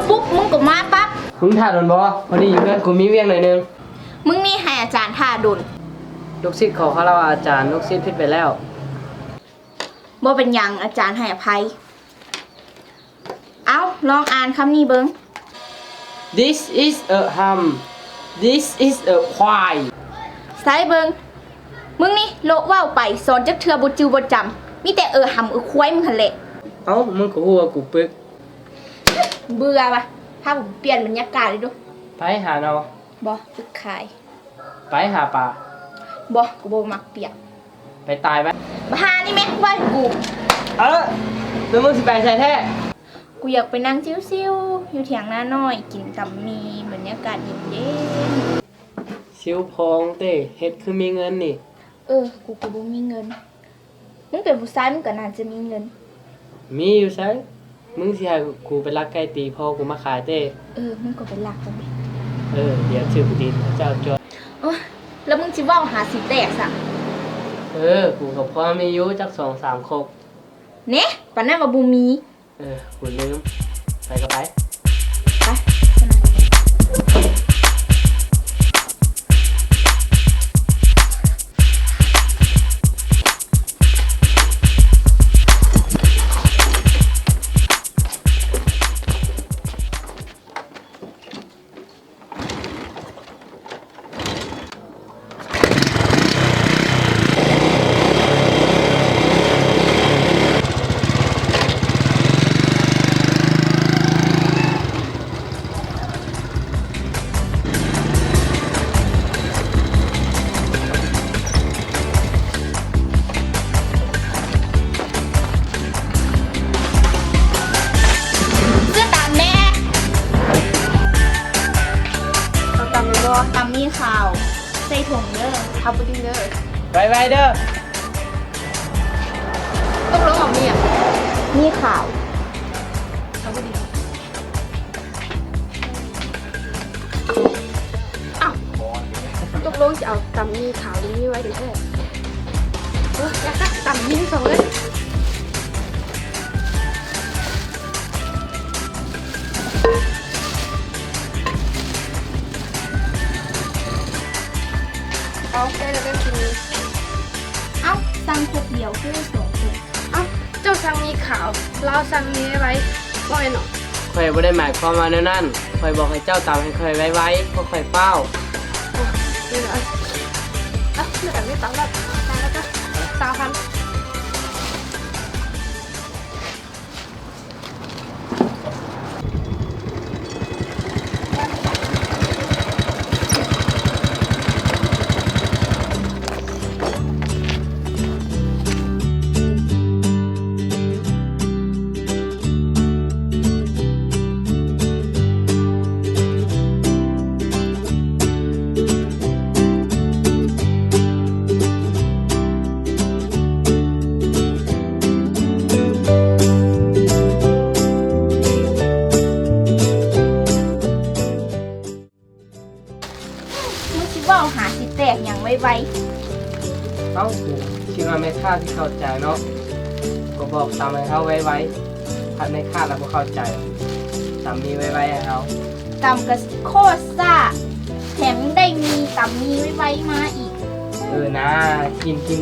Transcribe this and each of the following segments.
ປຸບ ມຶງກໍມາປັບ. ມຶງຖ້າດົນບໍ່? ພໍດີຢູ່ເຮືອນກູມີວຽກໜ້ອຍໜຶ່ງ. ມຶງນີ້ໃຫ້ອາຈານຖ້າດົນ. ລູກສິດຂໍຄາລະວະອາຈານ, ລູກສິດຜິດໄປແລ້ວ. ບໍ່ເປັນຫຍັງ, ອາຈານໃຫ້ອະໄພ. ເອົາ, ລອງອ່ານຄຳນີ້ເບິ່ງ. This is a ham. This is a ຄວາຍ. ໃສ່ເບິ່ງ. ມຶງນີ້ ໂລະເວົ້າໄປ, ສອນຈັກເທື່ອບໍ່ຈື່ບໍ່ຈຳ, ມີແຕ່ເອີຫຳເອີຄວາຍມຶງຫັ້ນແຫຼະ. ເອົ້າ, ມຶງກໍຮູ້ວ່າກູປຶກ. ເບື່ອວ່າ, ພາກູໄປປ່ຽນບັນຍາກາດເລີຍດູ. ໄປຫາໜໍ່. ບໍ່, ປຶກຂາຍ. ໄປຫາປາ. ບໍ່, ກູບໍ່ມັກປຽກ. ໄປຕາຍໄປ. ບັກຫ່ານີ້ແມ່ນວ່າໃຫ້ກູ. ເອີ, ແລ້ວມຶງຊິໄປໃສແທ້? ກູຢາກໄປນັ່ງຊິວໆ ຢູ່ຖຽງນານ້ອຍ, ກິນຕຳໝີ່, ບັນຍາກາດເຢັນໆ. ຊິວພອງເຕ, ເຮັດຄືມີເງິນນີ້. ເອີ, ກູກໍບໍ່ມີເງິນ. ມຶງເປັນຜູ້ຊາຍ, ມຶງກໍໜ້າຈະມີເງິນ. ມີຢູ່ໃສ? ມຶງຊິໃຫ້ກູໄປລັກໄກ່ຕີພໍ່ກູມາຂາຍເຕ? ເອີ, ມຶງກໍໄປລັກເອົາແມ. ເອີ, ດຽວຖືກດິນເຂົາເຈົ້າຈອດ. ໂອ້ຍ, ແລ້ວມຶງຊິເວົ້າຫາຊິແຕກຊະ. ເອີ, ກູກໍພໍມີຢູ່ຈັກສອງສາມຄົກ. ແນ່, ປານນັ້ນວ່າບໍ່ມີ. ເອີ, ກູລືມ. ໄປກໍໄປ. ໄປ. ຊື້ຕຳແດ່. ເອົາຕຳແມ່ນບໍ່? ຕຳໝີ່ຂາວ ໃສ່ຖົງເດີ້. ເອົາປຶ້ງເດີ້. ໄວໆເດີ້. ຕົກລົງເອົາໝີ່ຫຍັງ? ໝີ່ຂາວ. ເອົາປຶ້ງ. ອ້າວ ຕົກລົງຈະເອົາຕຳໝີ່ຂາວ ຫຼື ໝີ່ໄວແທ້? ໂອ້ຍ ຢາກສັກຕຳໝີ່ສອງເລີຍ. ເອົາ ໄດ້ແລ້ວ ໄດ້ກິນ. ເອົ້າ ສັ່ງຄົກດຽວຄືໄດ້ສອງຄົກ? ເອົ້າ ເຈົ້າສັ່ງໝີ່ຂາວ ລາວສັ່ງໝີ່ໄວໆ ບໍ່ແມ່ນເນາະ? ຂ້ອຍບໍ່ໄດ້ໝາຍຄວາມວ່າແນວນັ້ນ. ຂ້ອຍບອກໃຫ້ເຈົ້າຕຳໃຫ້ຂ້ອຍໄວໆ ເພາະຂ້ອຍຟ້າວ. ເອົາ ເອົາ ເອົາ ເອົາ ເອົາ ເອົາ ເອົາ ເອົາ ເອົາ ເອົາ ເອົາ ເອົາ ເອົາ ເອົາ ເອົາ ເອົາ ເອົາ ມຶງຊິເວົ້າຫາຊິແຕກຫຍັງໄວໆ? ເອົ້າ ຄິດວ່າແມ່ຄ້າຊິເຂົ້າໃຈເນາະ, ກໍບອກຕຳໃຫ້ເຮົາໄວໆ, ພັດແມ່ຄ້າລະບໍ່ເຂົ້າໃຈ, ຕຳໝີ່ໄວໆໃຫ້ເຮົາ. ຕຳກະໂຄດຊ້າ, ແຖມຍັງໄດ້ໝີ່ ຕຳໝີ່ໄວໆມາອີກ. ເອີນາ, ກິນ ກິນ.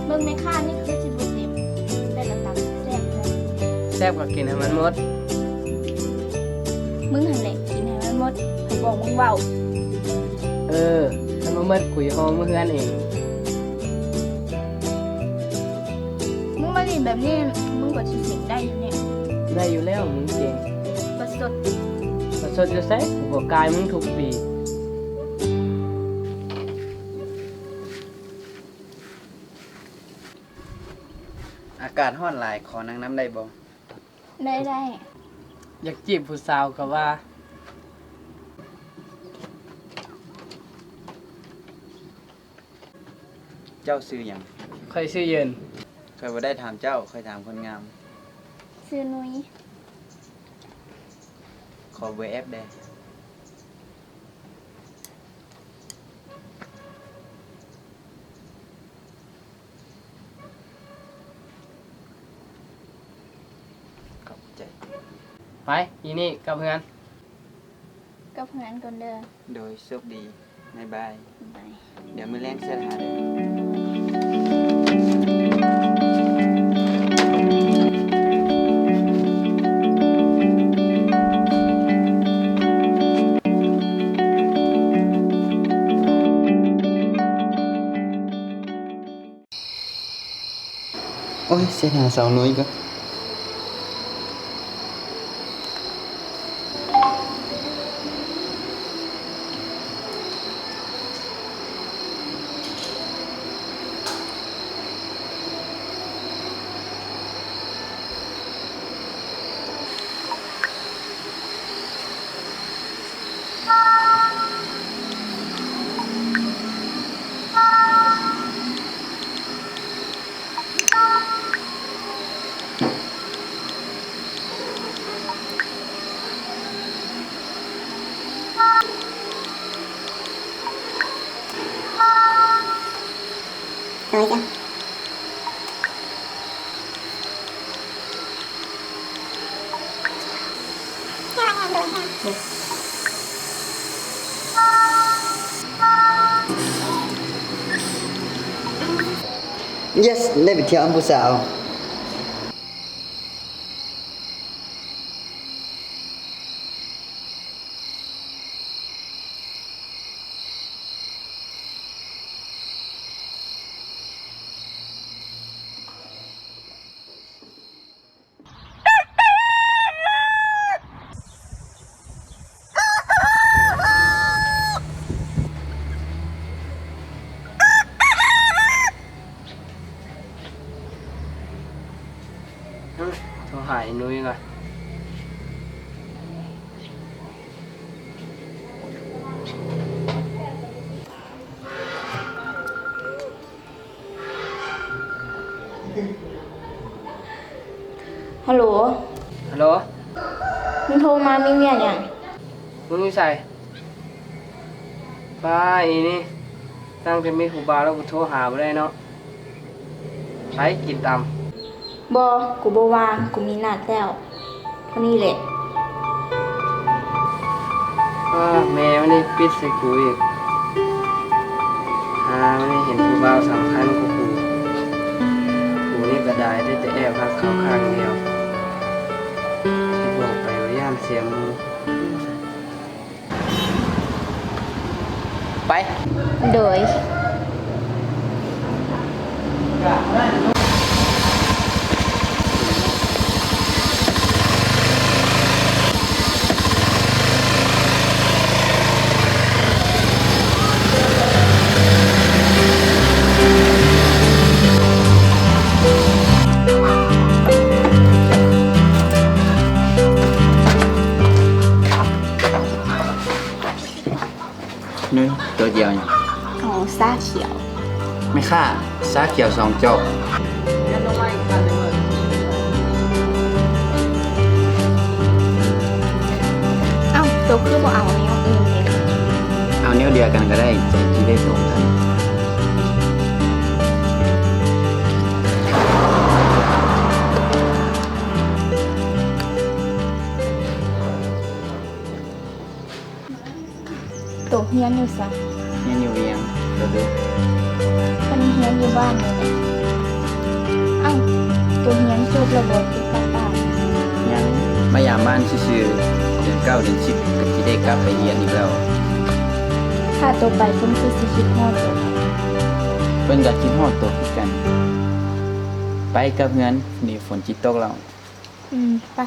ເບິ່ງແມ່ຄ້ານີ້ຄືຊິບໍ່ເຕັມ, ແຕ່ລະຕຳແຊບແທ້. ແຊບກໍກິນໃຫ້ມັນໝົດ. ມຶງຫັ້ນແຫຼະກິນໃຫ້ມັນໝົດ, ໃຜບອກມຶງເວົ້າ. ເອີ, ຄັນບໍ່ໝົດກູຊິຫໍ່ເມືອເຮືອນເອງ. ມຶງມາຫຼິ້ນແບບນີ້ ມຶງກໍຊິເກັ່ງໄດ້ຢູ່ນີ້. ໄດ້ຢູ່ແລ້ວ, ມຶງເກັ່ງ. ປະຊົດ. ປະຊົດຢູ່ໃສ? ກູກໍກາຍມຶງທຸກປີ. ອາກາດຮ້ອນຫຼາຍ, ຂໍນັ່ງນຳໄດ້ບໍ່? ໄດ້, ໄດ້. ຢາກຈີບຜູ້ສາວກໍວ່າ. ເຈົ້າຊື່ຫຍັງ? ຂ້ອຍຊື່ເຢິນ. ຂ້ອຍບໍ່ໄດ້ຖາມເຈົ້າ, ຂ້ອຍຖາມຄົນງາມ. ຊື່ນຸຍ. ຂໍເບີແອັບແດ່. ໄປ ອີນີ້ກັບເຮືອນ. ກັບເຮືອນກ່ອນເດີ. ໂດຍ ໂຊກດີ. ບາຍບາຍ. ບາຍ. ດຽວມື້ແລງເຊີນຫາເດີ. ໂອ້ຍ ເຊັດຫາສາວໜຸ້ຍກ່ອນ. Yes ໄດ້ໄປທ່ຽວນຳຜູ້ສາວ. ໂທຫາອີ່ນຸ້ຍກ່ອນ. ຮັລໂຫຼ ຮັລໂຫຼ ມຶງໂທມາມີວຽກຫຍັງ? ມຶງຢູ່ໃສ? ປ້າ ອີນີ້ ຕັ້ງແຕ່ມີຜູ້ບ່າວແລ້ວ ກູໂທຫາບໍ່ໄດ້ເນາະ. ໄປກິນຕຳ. ບໍ່ ກູບໍ່ວ່າງ ກູມີນັດແລ້ວ. ເທົ່ານີ້ແຫຼະ. ອ້າ ແມ່ມັນນີ້ປິດໃສ່ກູອີກ. ຫາມັນນີ້ເຫັນຜູ້ບ່າວສຳຄັນກວ່າກູ. ກູນີ້ກະດາຍ ໄດ້ແຕ່ແອບຮັກເຂົາຂ້າງດຽວ. ຊິບອກໄປວ່າຢ້ານເສຍໝູ່. ໄປ. ໂດຍ. ໜຶ່ງ ໂຕດຽວຫຍັງ? ເອົາຊາຂຽວ. ແມ່ຄ້າ ຊາຂຽວສອງຈອກ. ເອົ້າ ໂຕຄືບໍ່ເອົາແນວອື່ນເດ? ເອົາແນວດຽວກັນກະໄດ້ ຈະໄດ້ຕົງກັນ. ໂຕຮຽນຢູ່ໃສ? ຮຽນຢູ່ວຽງ. ໂຕເດ? ເພິ່ນຮຽນຢູ່ບ້ານນີ້ແຫຼະ. ເອົ້າ ໂຕຮຽນຈົບແລ້ວບໍ່? ໄປກັບບ້ານ? ຍັງ ມາຢາມບ້ານຊື່ໆ. ເດືອນເກົ້າເດືອນສິບກະຊິໄດ້ກັບໄປຮຽນອີກແລ້ວ. ຖ້າໂຕໄປເພິ່ນຄືຊິຄິດຮອດໂຕ. ເພິ່ນກະຄິດຮອດໂຕຄືກັນ. ໄປກັບເຮືອນ ນີ້ຝົນຊິຕົກແລ້ວ. ອືມ ໄປ.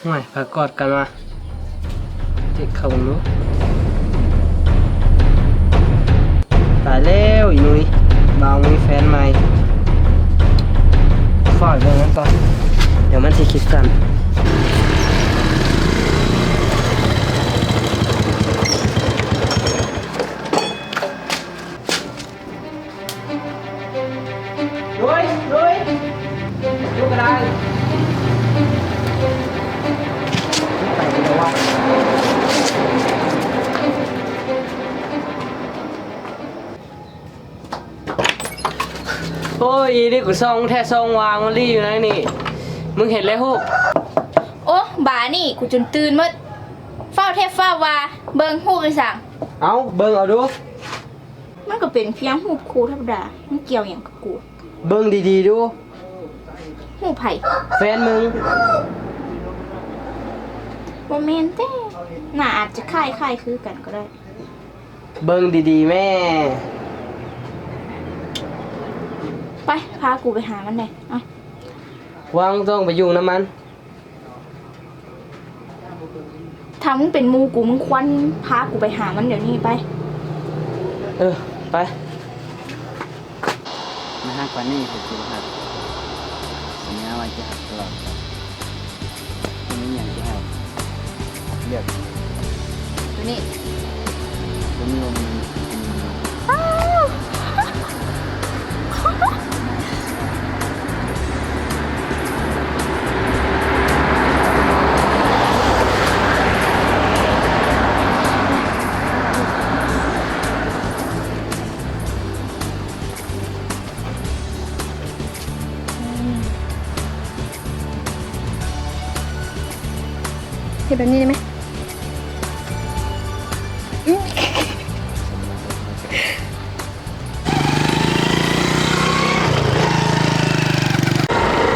ຫ້ວຍ ພາກອດກັນວ່າ ເຈັກເຂົ້າເບິ່ງດູ. ຕາຍແລ້ວ ອີ່ນຸ້ຍ ບ່າວມີແຟນໃໝ່. ຝາກເລື່ອງນັ້ນກ່ອນ ດຽວມັນຊິຄິດສັ້ນ. ໂດຍ ໂດຍ ຢູ່ກະດານ. ໄປແລ້ວວະ. ໂອ້ຍ ອີນີ້ກູສ່ອງແທ້ສ່ອງວ່າງມາລີຢູ່ໃນນີ້ ມຶງເຫັນແລ້ວຮູບ. ໂອ້ ບານີ້ ກູຈົນຕື່ນໝົດ. ຟ້າວແທ້ຟ້າວວ່າ ເບິ່ງຮູບອີ່ສັງ? ເອົ້າ ເບິ່ງເອົາດູ. ມັນກໍເປັນພຽງຮູບຄູ່ທຳມະດາ ມັນກ່ຽວຫຍັງກັບກູ? ເບິ່ງດີໆດູ. ຮູບໃຜ? ແຟນມຶງ. ບໍ່ແມ່ນເດ້ ໜ້າອາດຈະຄ້າຍໆຄືກັນກໍໄດ້. ເບິ່ງດີໆແມ້. ໄປ ພາກູໄປຫາມັນແດ່. ເອົ້າ ຫວັງຕ້ອງໄປຫຍຸ້ງນຳມັນ. ຖ້າມຶງເປັນໝູ່ກູ ມຶງຄວນພາກູໄປຫາມັນດຽວນີ້ໄປ. ເອີ ໄປ. ມາຮັກປານນີ້ ໃຜຊິບໍ່ຮັກ? ສັນຍາວ່າຈະຮັກຕະຫຼອດໄປ. ບໍ່ມີຫຍັງຊິໃຫ້ເລືອກ. ໂຕນີ້ ໂຕນີ້ບໍ່ມີ. ເຮັດແບບນີ້ໄດ້ໄໝ?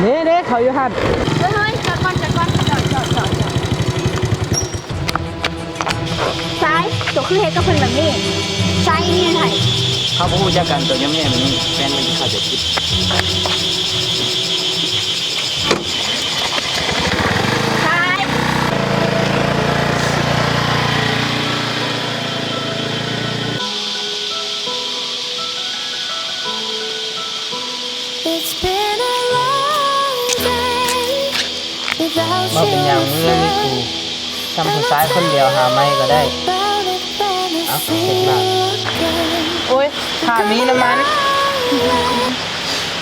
ເດ້ ເດ້ ເຂົາຢູ່ຫັ້ນ. ເຮີ້ຍ ເຮີ້ຍ ຈອດກ່ອນ ຈອດກ່ອນ ຈອດ ຈອດ ຈອດ ຈອດ. ຊາຍ ໂຕຄືເຮັດກັບເພິ່ນແບບນີ້? ຊາຍ ນີ້ແມ່ນໃຜ? ເຮົາບໍ່ຮູ້ຈັກກັນ. ໂຕຍ່ຳແຍ່ແບບນີ້ ແຟນມັນຊິເຂົ້າໃຈຜິດ. ຊາຍ. ບໍ່ເປັນຫຍັງ ມຶງເລີຍມີກູ. ຊ່ຳຜູ້ຊາຍຄົນດຽວຫາໃໝ່ກໍໄດ້. ເອົ້າ ເຮັດມາ. ໂອ້ຍ ຖ້າມີນ້ຳມັນ.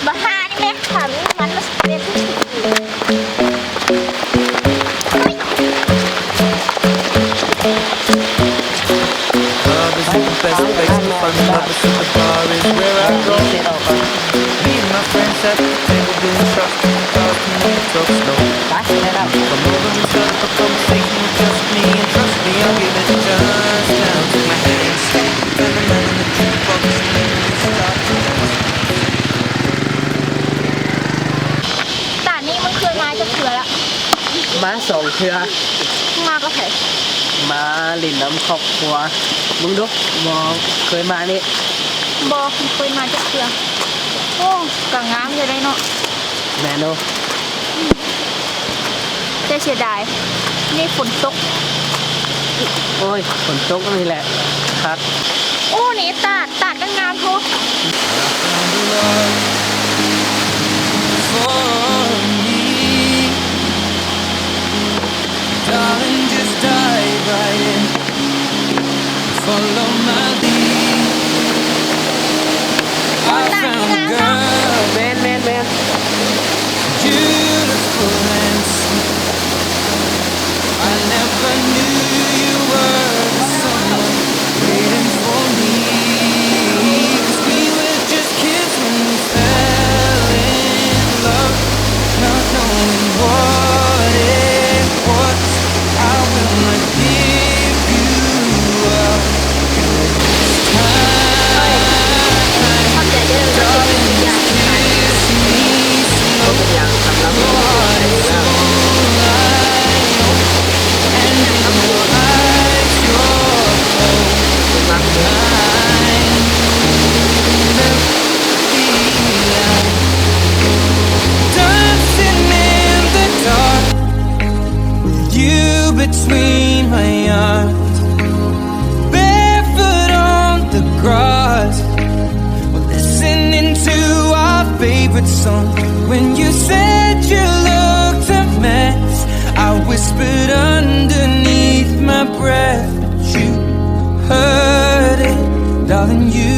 ບໍ່ຫານີ້ແມ່ ຖ້າມີນ້ຳມັນມາສະເປັນ. Love isn't the best place to find lovers, so the bar is where I go. Me and my friends at the table doing shots, the bars can make it talk slow. Come over and shut up a conversation with just me, and trust me, I'll give it a chance. Now take my hand, stop, and the man in the jukebox, and then we start to dance. ຕານີ້ມຶງເຄີຍມາຈັກເທື່ອລະ? ມາສອງເທື່ອ. ມາກັບໃຜ? ມາຫຼິ້ນນຳຄອບຄົວ. ມຶງດູ ບໍ່ເຄີຍມານີ້? ບໍ່ ບໍ່ເຄີຍມາຈັກເທື່ອ. ໂອ້ ກະງາມຢູ່ເດ້ເນາະ. ແມ່ນໂດ. ແຕ່ເສຍດາຍ ນີ້ຝົນຕົກ. ໂອ້ຍ ຝົນຕົກນີ້ແຫຼະຄັກ. ໂອ້ ນີ້ຕາດ ຕາດກໍງາມໂພດ. I found a love for me. Darling, just dive right in. Follow my lead. I found a girl. ແມ່ນ ແມ່ນ ແມ່ນ. Beautiful and sweet. I never knew you were the someone waiting for me. 'Cause we were just kids when we fell in love, not knowing what it was. I will not give you up this time. Darling, just kiss me slow. Your heart is all I own, and in your eyes, your glow, mine. Dancing in the dark, with you between my arms, barefoot on the grass. We're listening to our favorite song. When you said you looked a mess, I whispered underneath my breath, but you heard it, darling, you